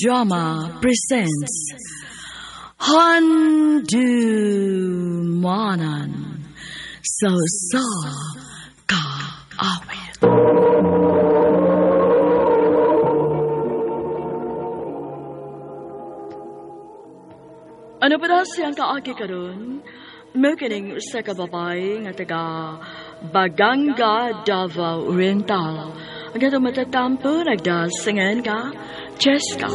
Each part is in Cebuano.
Drama presents Handumanan sa Usa Ka Awit. Ano pa daw siyang kaagi karon? Mao kining usa ka babae nga taga Baganga, Davao Oriental. Ang katong matatampo nagdasingan ka, Cheska. I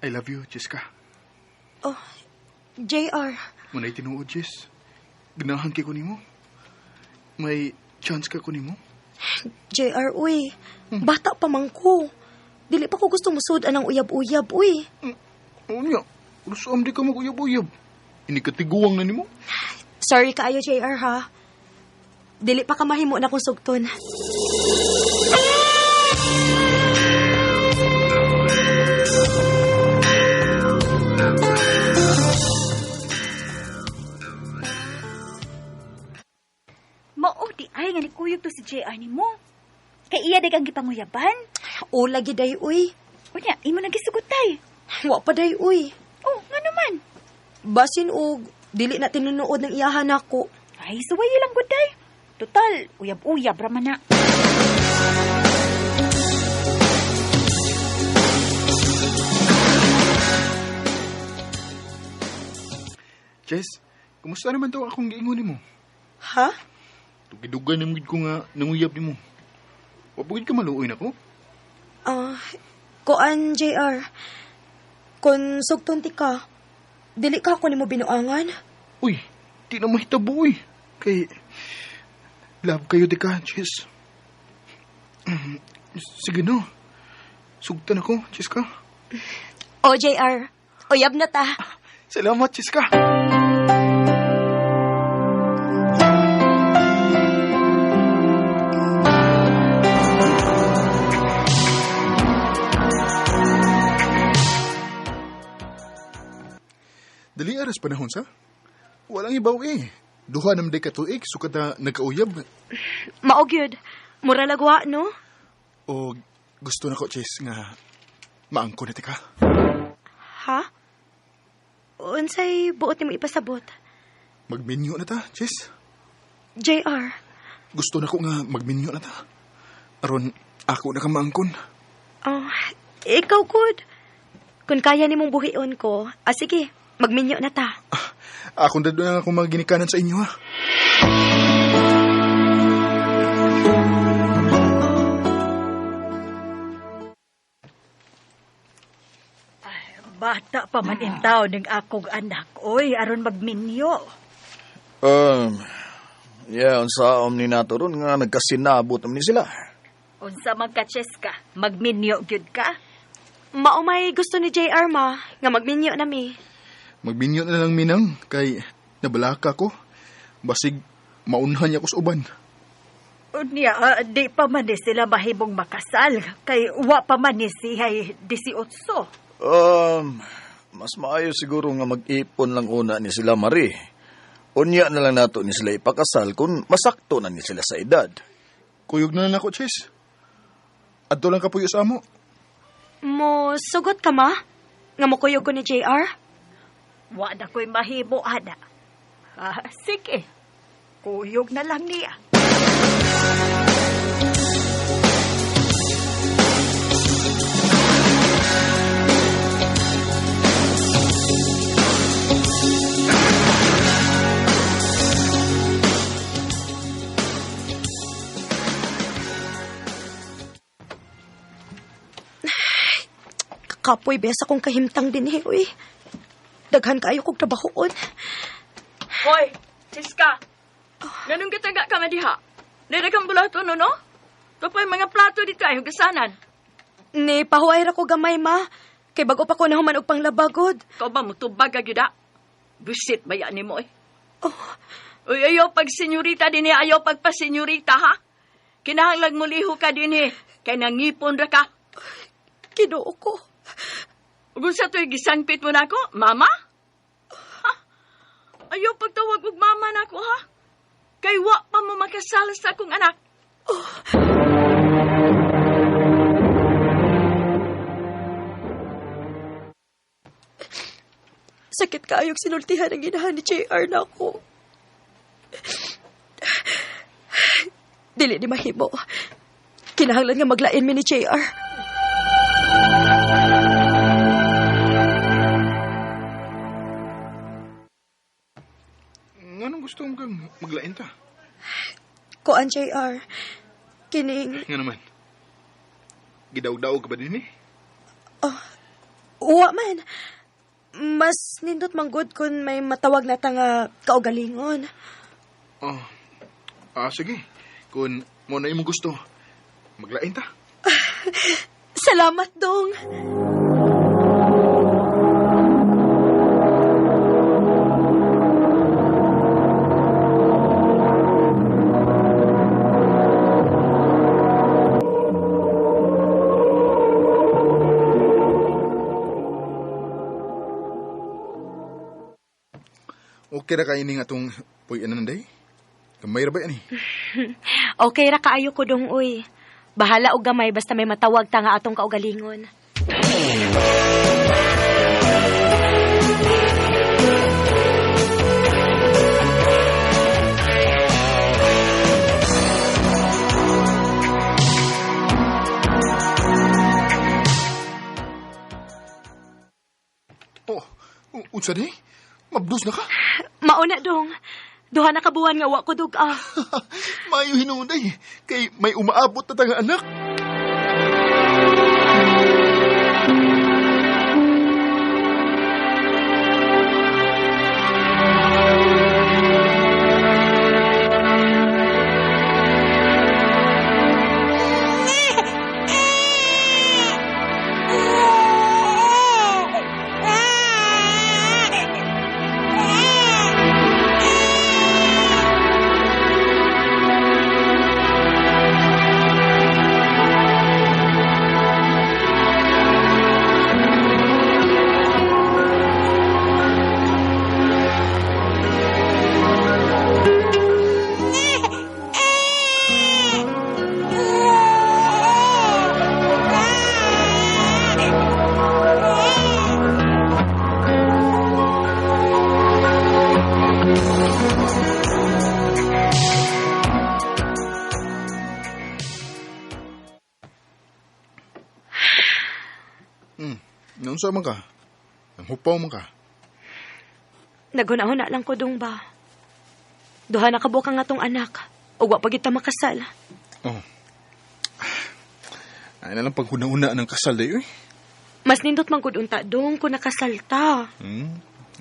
love you, Jessica. Oh, JR. Muna'y tinuod, Jess. Ganahan kay ko nimo. May chance ka ko nimo. JR, uy. Bata pa man ko. Dili pa ko gusto musud anang uyab-uyab, uy. Unya, ulusam di ka mag-uyab-uyab. Inikatiguang na nimo. Sorry kaayo, JR, ha? Dili pa ka mahimo na kong sugton. Mao di ay nga nikuyog to si JR nimo. Kay iya day kang gipanguyaban. O, lagi day, uy. Unya, imo na gisugotay. Wa pa day, uy. Oh, nga naman. Basin og dili na tinunood ng iyahan nako. Ay, suway lang gud day. Total, uyab-uyab ra man na. Jess, kumusta naman to akong giingon nimo? Ha? Tugidugan na ko nga nanguyab nimo. Wa pugid ka maluoy nako. Ah, kuan, JR. Kung sugton ti ka, dili ka ako nimo binuangan. Uy, di na mahitabo uy. Kay love kayo di ka, Jess. Sige na. Sugtan ako, Jessica. O, JR. Uyab na ta. Salamat, Jessica. Dali aras panahon sa? Walang ibaw eh. Duha nam day ka tuig, sukat na nagkauyab. Mao gyud. Mura lagwa, no? O gusto na ko, Jess, nga maangko na tika. Ha? Unsay buot nimo ipasabot? Magminyo na ta, Jess. JR. Gusto na ko nga magminyo na ta. Aron, ako na ka maangkon. Oh, ikaw good. Kung kaya nimong buhion ko, ah sige, magminyo na ta. Akong dado na akong mga ginikanan sa inyo, ha? Bata pa man intaw ning akong anak, oy, aron magminyo. Yeah, unsa ni nato ron nga nagkasinabot ni sila. Unsa man ka, Cheska, magminyo gyud ka? Mao may gusto ni JR ma, nga magminyo na mi. Magminyo na lang minang, kay nabalaka ko. Basig, maunhan niya ko sa uban. Unya, di pa man ni sila mahimong makasal, kay wa pa man ni siya'y 18. Mas maayo siguro nga mag-ipon lang una ni sila Marie. Unya na lang nato ni sila ipakasal kung masakto na ni sila sa edad. Kuyog na lang ako, Chess. Adto lang kapuyo sa amo. Mo sugot ka ma? Nga mokuyog ko ni JR? Wa na ko'y mahimo, ana. Ah, sige, kuyog na lang niya. Kakapoy besa kong kahimtang din eh, uy. Daghan kaayo kog trabahoon. Hoy, Cheska. Ganun katanga ka madiha. Dili kang bulato, no, no? Tupoy mga plato dito ay hugasanan. Ni, pahuay ra ko gamay, ma. Kay bago pa ko nahuman og panglabagod. Ikaw ba mutubag ka gyud? Busit ba yan nimo eh? Oh. Uy, ayaw pag senyorita din eh, ayaw pagpa-senyorita ha? Kinahanglag muliho ka dinhi kay nangipon ra ka. Kinoo ko. Ug unsa to'y gisangpit mo nako, mama? Ha? Ayaw pagtawag og mama nako ha. Kay wa pa mo makasal sa akong anak. Oh. Sakit kaayong sinultihan ang ginahan ni JR na ako. Dili ni mahimo. Kinahanglan nga maglain mi ni JR. Nganong gusto mo kang maglain ta? Kuan, JR. Kining... Nga naman. Gidaog-daog ka ba din eh? Oh, uwa man. Mas nindot manggod kung may matawag na ta nga kaugalingon. Oh. Ah, sige. Kung mo na imong gusto, maglain ta. Salamat, Dong. Okay ra kayo ning atong puy-anan day? Gamay ra ba yan eh? Okay ra kaayo ko dong, uy. Bahala og gamay basta may matawag ta nga atong kaugalingon. Oh, unsa di? Mabdos na ka? Mauna dong. Duha na kabuan nga wa ko dug-a. Maayo hinuon day. Kay may umaabot na tanga anak. Naunsa man ka? Ang hupaw man ka? Naghuna-huna lang ko dong ba. Duha na kabuok ang atong anak. Ug wa pa gyud ta makasal. Oh. Ay na lang paghuna-huna ng kasal dayo eh. Mas nindot man gud unta dong kung nakasal ta.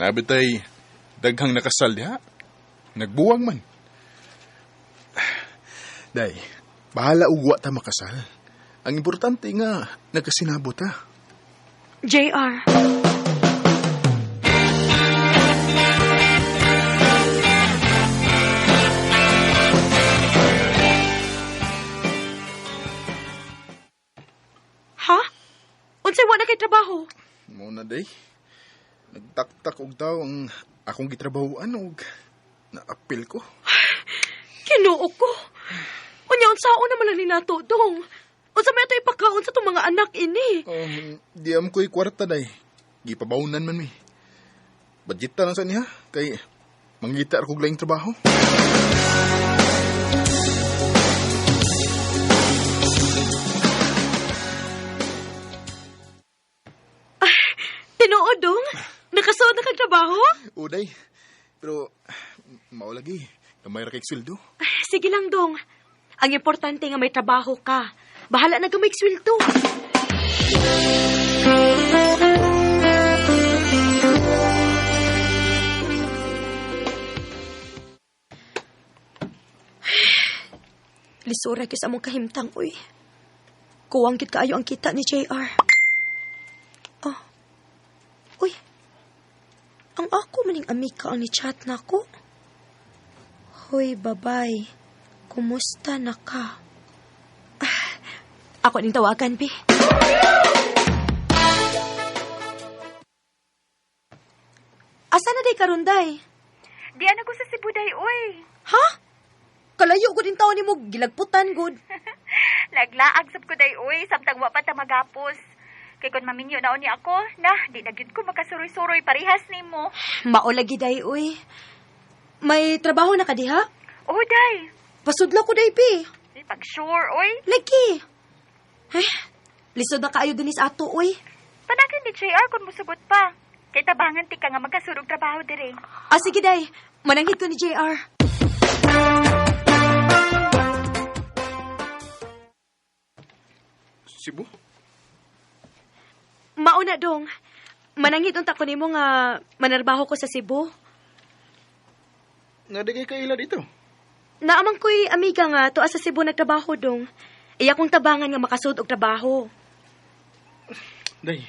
Nabi tay daghang nakasal diha. Nagbuwang man. Day, bahala og wa ta makasal. Ang importante nga nagkasinabot ta. JR. Ha? Unsay wa na kay trabaho? Mo na day. Nagtaktak og taw ang akong gitrabahoan og naapil ko. Kinoo ko. Unya unsaon naman lang ni nato dong? Unsa may ato ipakaon sa itong mga anak ini? Di am ko'y kwarta day. Gipabawnan man mi. Budget ta lang sa niya kay mangita ra kog laing trabaho. Tinuod dong? Nakasuod na kag trabaho? Uday. Pero mao lagi, gamay ra kay sweldo. Sige lang dong. Ang importante nga may trabaho ka. Bahala na gamay sweldo. Lisura kis among kahimtang, uy. Kuwang gid kaayo ang kita ni JR. Oh. Uy. Ang ako maning amika ang ni-chat na ko. Hoy, babay. Kumusta na ka? Ako ning tawagan, bi. Asa na day karon, day? Di ana ko sa Cebu, day, oy. Ha? Kalayo gud in taon nimo gilagputan gud. Naglaag sab ko, day, oy, samtang wa pa ta magapos. Kay kon maminyo na ni ako, na, di na gyud ko makasuroy-suroy parehas nimo. Mao lagi day, oy. May trabaho na ka diha? Oh, day. Pasudlo ko day, bi. Pag sure, oy. Lagi. Eh, lisod na kaayo dinhi sa ato, oy. Panagan ni JR kung musugot pa. Kay tabangan ti ka nga magkasurog trabaho dire. Ah, sige, day. Mananghid ko ni JR. Cebu? Mauna dong. Mananghid unta ko nimo nga manarbaho ko sa Cebu. Nga di kay kaila dito. Naamang ko'y amiga nga tuwa sa Cebu nagtrabaho dong. Iya kong tabangan nga makasud og trabaho. Day,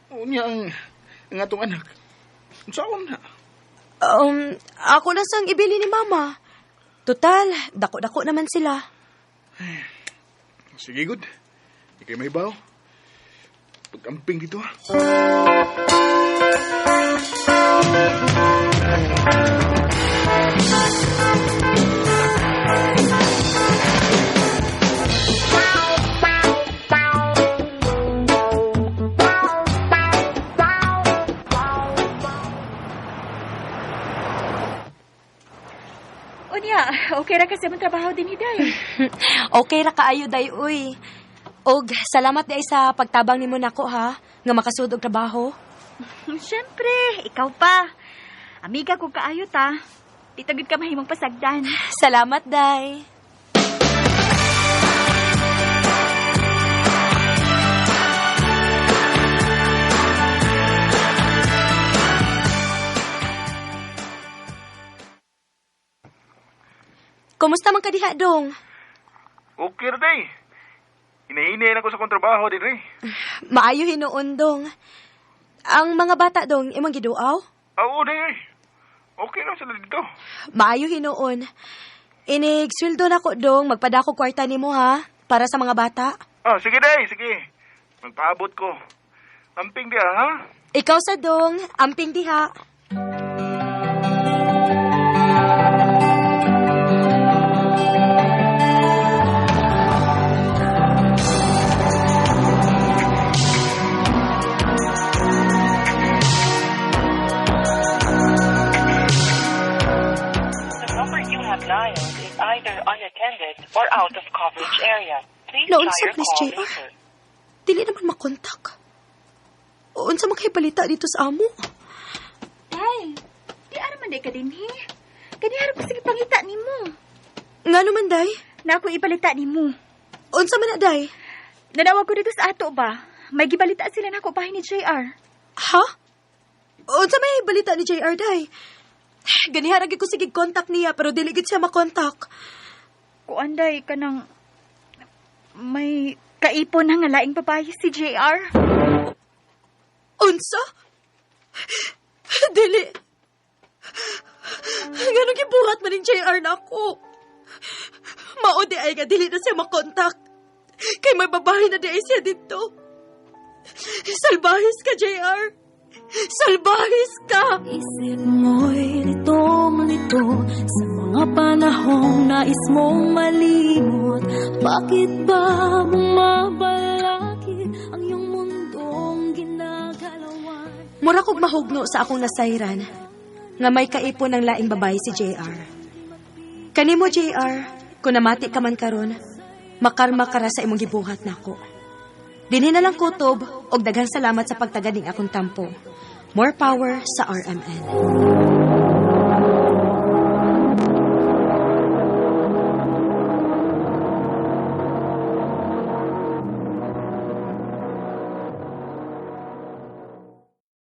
unya ang atong anak. Unsaon na? Ako lang sang ibili ni mama. Total, dako-dako naman sila. Sige, good. Di kayo mahibaw. Pag-amping dito, ha? Unya, okay ra kasi among trabaho din, Hiday. Okay ra kaayo, day, uy. Og salamat day sa pagtabang nimo nako, ha, nga makasud og trabaho. Siyempre, ikaw pa. Amiga ko kaayo ta. Di ta gud ka mahimong pasagdan. Salamat, day. Kumusta man ka diha, dong? Okay ra, day. Hinahinay na ko sa akong trabaho din, eh. Maayo hinuon, dong. Ang mga bata, dong, imong giduaw? Oo, day. Okay lang sila dito. Maayo hinuon. Inig, sweldo na ko, dong. Magpadako kwarta nimo, ha? Para sa mga bata. Ah, sige, day. Sige. Magpaabot ko. Amping diha, ha? Ikaw sa dong. Amping diha. The number you have dialed is either unattended or out of coverage area. Please try Naunsa your please, call JR? later. Dili naman makontak. Unsa man kay balita dito sa amo? Day, di ara man day ka dinhi. Kani ko sige pangita nimo. Ngano man, day? Na ako ibalita nimo. Unsa man na, day? Nanawag ko dito sa ato ba? May gibalita sila nako bahin ni JR. Ha? Unsa may balita ni JR, day? Ganihara gyud ko sige contact niya pero dili gid siya makontak. Kuan day kanang may kaipon na nga laing babae si JR. Unsa? Dili. Ngano gibuhat man ning JR nako? Mao di ay nga dili na siya makontak. Kay may babae na di ay siya dito. Salbahis ka, JR. Salbahis ka! Isip mo'y litong-lito sa mga panahong nais mong malimot. Bakit ba bumabalakid ang iyong mundong ginagalawan? Mura kog mahugno sa akong nasayran nga may kaipon ng laing babae si JR. Kanimo, JR, kung namati ka man karon, makarma ka ra sa imong gibuhat nako. Dinhi na lang kutob og daghang salamat sa pagtagad ning akong tampo. More power sa RMN.